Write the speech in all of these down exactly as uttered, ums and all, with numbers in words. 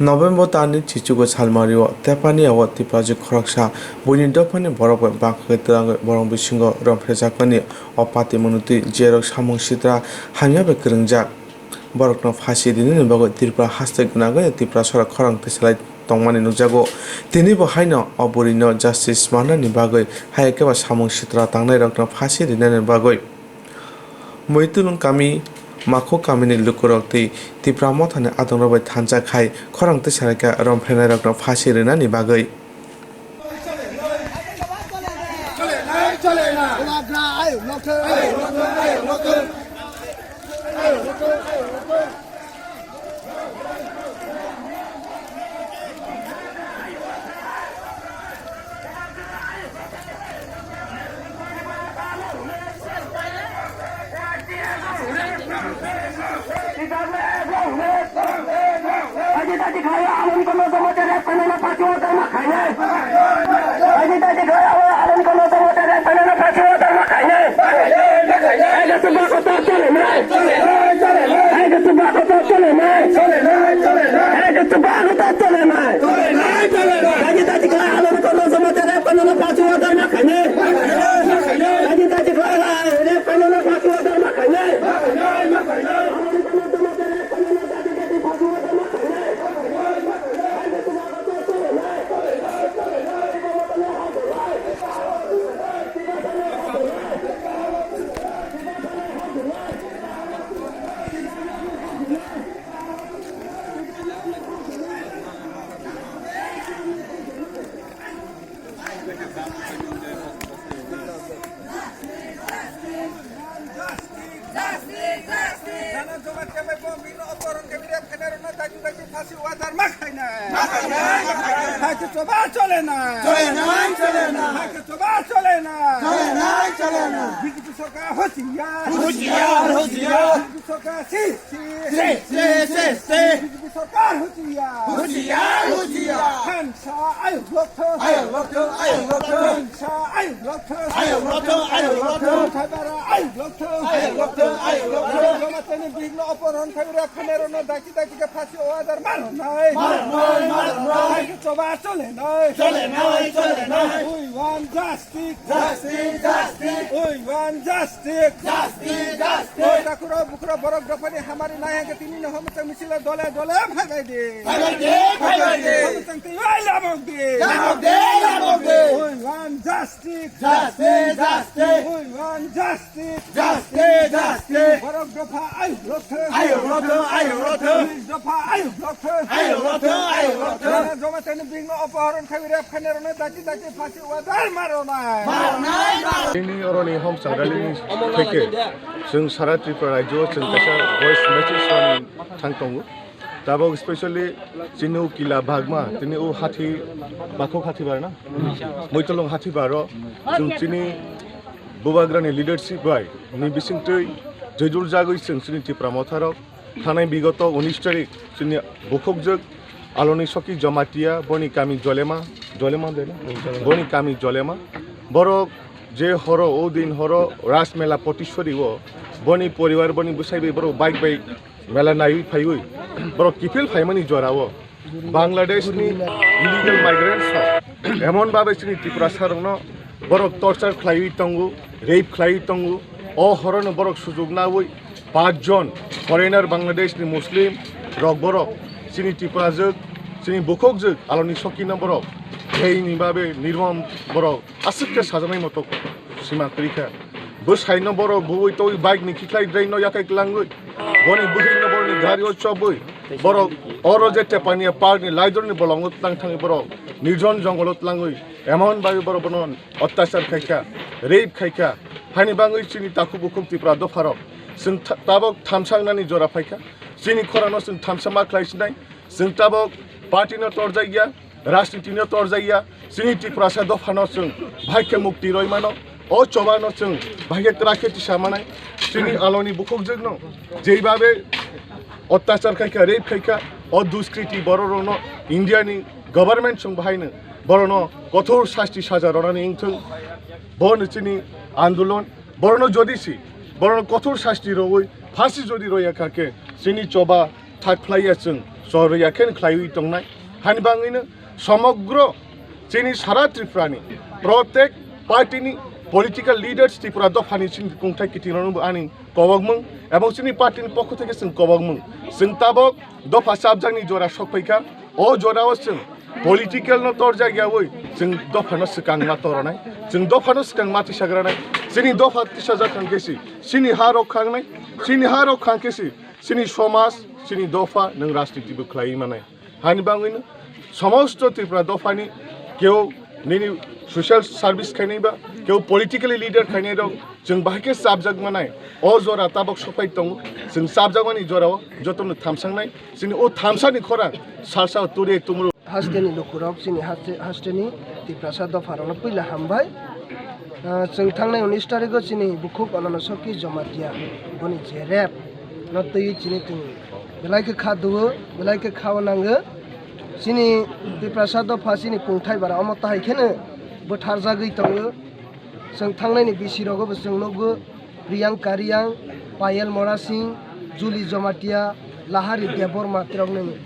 November talni chichugo salmario Tepania o Tiprajwk khoroksa buini dophani borok bai bangkha khe twlangwi borok bisingo romphrejakmani o patimungni twi jerok samung sitra hamya bai kwrwngjak. Borokno phasi rinani bagwi Tripura haste gwnangwi Tiprasarok khorang tisalai tongmani nukjago. Tinibo haino o bwrwino justice manani bagwi, hai khe ba samung sitra tangnairokno phasi rinani bagwi. Muitulung kami, Makhu kamini lukurok tei Tipra Mothani adongrok bai thansa khai khorang tisalaikha romphenairokno phasi rinani bagwi. Hai khe choba chole na. Chole nai, chole na. Hai khe choba chole na. Chole nai, chole na. B J P sorkar hoshiyar. Hoshiyar, hoshiyar. B J P sorkar si, si. Si, si, si, si. B J P sorkar hoshiyar. Hoshiyar, hoshiyar. Thansa ayuk lokthung. Ayuk lokthung, ayuk lokthung. Thansa ayuk lokthung. Ayuk lokthung, ayuk lokthung. Thaibara ayuk lokthung. Ayuk lokthung, ayuk lokthung. Jamatia ni bihik no opohron khai rw khainai rok no daiki daiki khe phasi order ma rwnai. Ma rwnai, ma rwnai. Hai khe choba chole nai. Chole nai, chole nai. We want justice. Justice, justice. We want justice. Justice, justice. Oi takhurok bukhurok borok dophani hamari nai hwnkhe tini no hwmwchang misil o dole dole phaibai di. Phaibai di, phaibai di. Hwmwchang twi bai lamok di. Lamok di, lamok di. We want justice. Justice, justice. We want justice. Justice, justice. Borok dopha ayuk lokthung. Ayuk lokthung, ayuk lokthung. Police dopha ayuk lokthung. Ayuk lokthung, ayuk lokthung. Jamatia ni bihik no opohron khai rw khainai rok no daiki daiki phasi order ma rwnai. Ma rwnai, ma rwnai. Nini oroni hom changrali ni theke. Chwng sara Tripura rajyo chwng kaisa voice message rwna thang tongo. Tabok specially chini o kila bagma, tini o hathi, bakhok hathi bar na? Muitulung hathi baro, chwng chini bubagrani leadership bai, ni bisingtwi jojul jagwi chwng chini Tipra Motharok, thanai bigoto unis tarik chini bukhukjwk Aloni Soki Jamatia, boni kami Jolema, Jolema de na? Boni kami Jolema. Borok je horo, o din horo, Rajmela Potiswari o, boni poribar, boni bwsai bai borok bike bai mela naiwi phaiwi, borok kiphil phaimani jorao Bangladesh ni illegal migrants rok emon babe chini Tiprasa rokno borok torture khlaiwi tongo, rape khlaiwi tongo. O horono borok sujuk nawi pach jon foreigner Bangladesh ni Muslim rok borok chini Tiprajwk, chini bukhukjwk Aloni Sokino borok, heini babe nirmom borok aswk khe sajaknai motok sima kwrwi kha. Bwsaino borok buwi twi bike ni khiklai drain no yakhai kwlangwi, boni bwkhwino borokni gari o chobwi, borok oro je Tepania Park ni laidor ni bolongo tlang thangwi borok nirjon jongolo tlangwi emon bagwi borok bono otyachar khaikha, rape khaikha. Haini bagwi chini takhuk bukhuk Tripura dopharok chwng tha-, tabok thamsa wngnani jora phaikha. Chini khorano chwng thamsa ma khlai sinai. Chwng tabok party no torjakya, rajniti no torjakya, chini Tiprasa dophano chwng bahai khe mukti rwi mano. O chobano chwng bahai khe kwrak khe tisa manai. Chini Aloni bukhukjwkno jeibabe otyachar khaikha, rape khaikha, o duskriti bororokno India ni government chwng bahaino borokno kothor sasti saja rwnani wngthwng. Bono chini andolon, borokno jodi si, borokno kothor sasti rwui phasi jodi rwya kha khe chini choba thak phlaiya chwng chorwi ya khe khlaiwi tongnai. Hani bangwino somogro chini sara Tripura ni protek party ni political leaders Tripura dopha ni chini kungthai kiting rok no bo ani kobokmung ebong chini party ni pokho theke chwng kobokmung. Chwng tabok dopha chapjak ni jora sokphaikha. O jora o chwng political no torjak yawi chwng dopha no swkang ma toronai, chwng dopha no swkang ma tisagranai. Chini dopha tisajak khan kesi chini ha rok khangnai, chini ha rok khan kesi chini somaj, chini dopha nwng rajniti bo khlaiwi manai. Hani bangwino somosto Tripura dophani keu nini social service khainai ba keu politically leader khainai rok chwng bahai khe chapjak manai. O jora tabok sopai tongo, chwng chapjakmani jorao jotono thamsangnai. Chini o thamsani khorang salsa turi tumru. Hasteni lukurok chini haste-, hasteni Tiprasa dopharokno puila hambai. Ah, chwng thangnai unis tarigo chini bukhuk Olono Soki Jomatia boni je rep no twi chini tong belai khe kha duo, belai khe khao nango. Chini Tiprasa dopha chini kungthai bara omo tahai kheno bwtharjagwi tongo. Chwng thangnaini bisi rogo bo chwng nukgo Priyanka Riang, Payel Morasing, Juli Jomatia, Lahari Debbarma tiroknwi.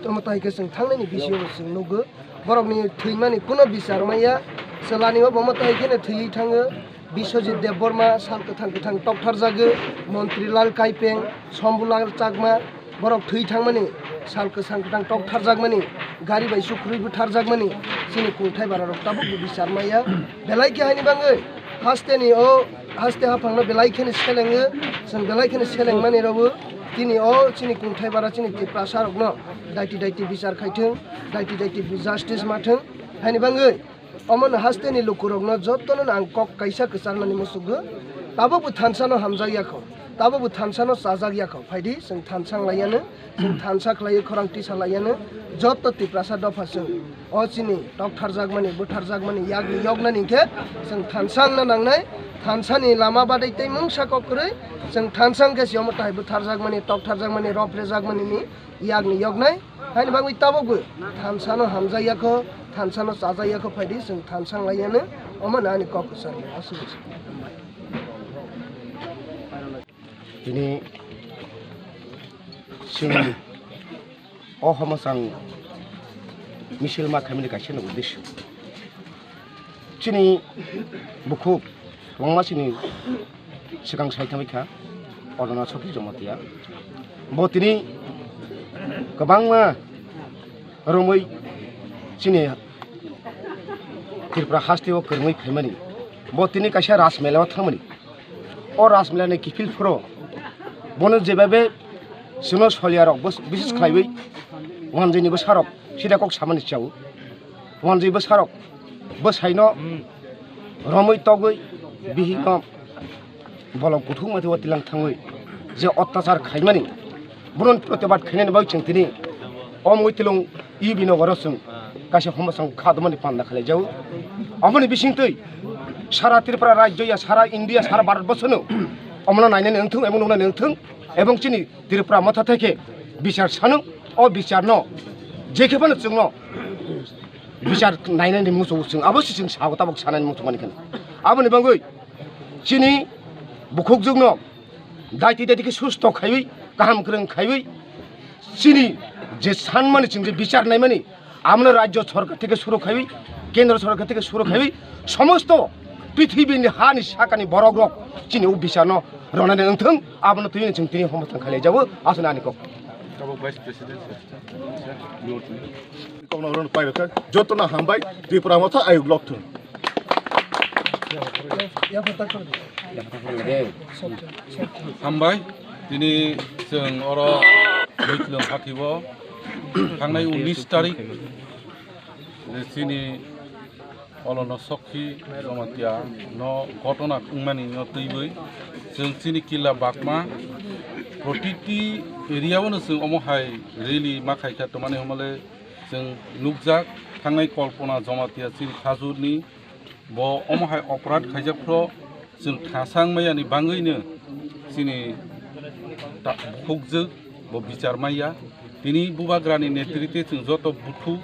Omo tahai khe chwng thangnaini bisi rogo chwng nukgo. Borokni thwimani kuno bichar maya. Chwlani o bo omo tahai kheno thwiwi thango. Biswajit Debbarma sal kwthang kwthang toktharjago. Montri Lal Kaipeng, Sombulal Chakma, borok thwi thangmani sal kwthang kwthang toktharjakmani, gari bai sukhurwi bwtharjakmani chini kungthai bararok tabukbo bichar maya. Belai khe haini bangwi hasteni o haste haphangno belai kheno selengo, chwng belai kheno selengmani rwbo. Tini o chini kungthai bara chini Tiprasa rokno daiti daiti bichar khaithwng, daiti daiti justice mathwng. Haini bangwi omono hasteni lukurokno jotono ang kok kaisa kwcharnani muchungo. Tabukbo thansa no hamjak ya kho, tabukbo thansa no chajak ya kho. Phaidi chwng thansa wng lai yano, chwng thansa khlaiwi khorang tisa lai yano. Joto Tiprasa dopha chwng o chini toktharjakmani, bwtharjakmani, yakni yoknani hinkhe chwng thansa wngna nangnai. Thansani lama badai tei mungsa kok kwrwi chwng thansa wngkhe se omo tahai bwtharjakmani, toktharjakmani, roprejakmani ni yakni yoknai. Haini bagwi tabukbo thansano hamjak ya kho, thansano chajak ya kho, phaidi chwng thansa wng lai yano. Omo no ani kok kwchar aswk. Tini chwng o homochang misil ma khaimani kaisa no uddesyo. Chini bukhuk kwbangma chini swkang sai thangwi kha, Olono Soki Jomatia. Bo tini kwbangma romwi chini Tripura haste o kwrwngwi phaimani. Bo tini kaisa Ras Mela o thangmani. O Ras Mela ni kiphil phuro bono jebabe chwngno soliya rok bos-, bises khlaiwi wanjwi ni bwsa rok sida kok samani chao. Wanjwi bwsa rok bwsai no romwi togwi bihik no bolong kuthukma tei o tilang thangwi je ottachar khaimani, bono protibad khainani bagwi chwng tini o Muitilung U B nogoro chwng kaisa homochang kha dwmani panda khlai jago. Aboni bisingtwi sara Tripura rajyo ya, sara India, sara Bharat borshono omono nainani wngthung ebong nuknani wngthung ebong chini Tripura motha thai khe bichar sanung, o bicharno je khe phano chwngno bichar nainani muchungo chwng abo se chwng sago tabuk sanani muchungmani kheno. Aboni bagwi chini bukhukjwkno daiti daiti khe susto khaiwi, kaham kwrwng khaiwi, chini je sanmani chwng je bichar naimani, amno rajyo sorkar theke suru khaiwi, kendro sorkar theke suru khaiwi, somosto prithibini hani sakani borokrok chini o bicharno ronani wngthung, abono twiwi chwng tini homochang khlai jago, aswk ani kok. Tabuk Vice President sir. Kokno rwna pairokha, jotono hambai, Tripura motha ayuk lokthung. Hambai, tini chwng oro Muitilung Hatibo thangnai unis tarik, chini Olono Sokhi Jomatia no ghotona wngmani no twiwi chwng chini killa bakma protiti area o no chwng omo hai rally ma khaikha, twmani hwnmale chwng nukjak thangnai Kalpana Jomatia chini khajurni bo omo hai oporad khaijak phro chwng thasang mayani bangwino chini ta-, bukhukjwk bo bichar maya. Tini bubagrani netrite chwng joto buthu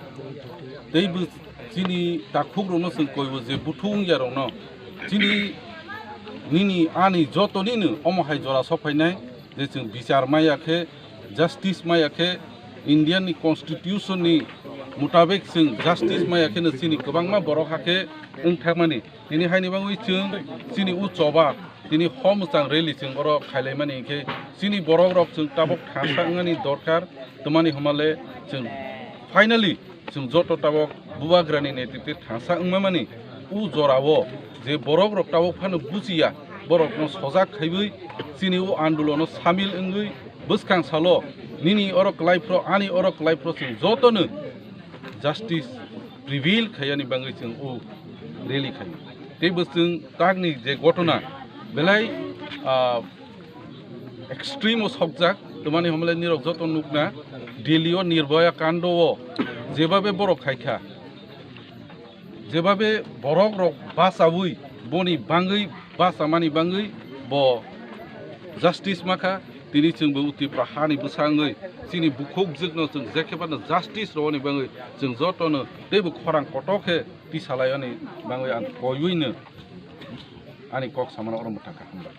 tei bo chini takhukrokno chwng koibo je buthu wngyarokno chini nini ani jotonino omo hai jora sokphainai je chwng bichar maya khe, justice maya khe, Indian ni constitution ni mutabek chwng justice maya kheno chini kwbangma borok hakhe wng thangmani. Tini haini bagwi chwng chini u choba tini hom chang rally chwng oro khailaimani hinkhe chini borok rok chwng tabok thansa wngani dorkar, twmani hwnmale chwng finally chwng joto tabok bubagrani netritwe thansa wngmamani u jorao je borok rok tabok phano bujiya, borokno sojak khaiwi chini u andolono samil wngwi bwskang salo nini oro kwlaiphro ani oro kwlaiphro chwng jotono justice prevail khaiyani bagwi chwng o rally khaio. Tei bo chwng takni je ghotona belai, ah, extreme o sokjak, twmani hwnmale nirok joto nukna Delhi o Nirbhaya kando o jebabe borok khaikha, jebabe borok rok bachaui boni bagwi bachamani bagwi bo justice makha. Tini chwngbo u Tripura hani bwsangwi chini bukhuk jwkno chwng jekhe phano justice rwani bagwi chwng jotono teibo khorang kotor khe tisalaiani bagwi ang koiwino ani kok samano oro mwthangkha. Hambai.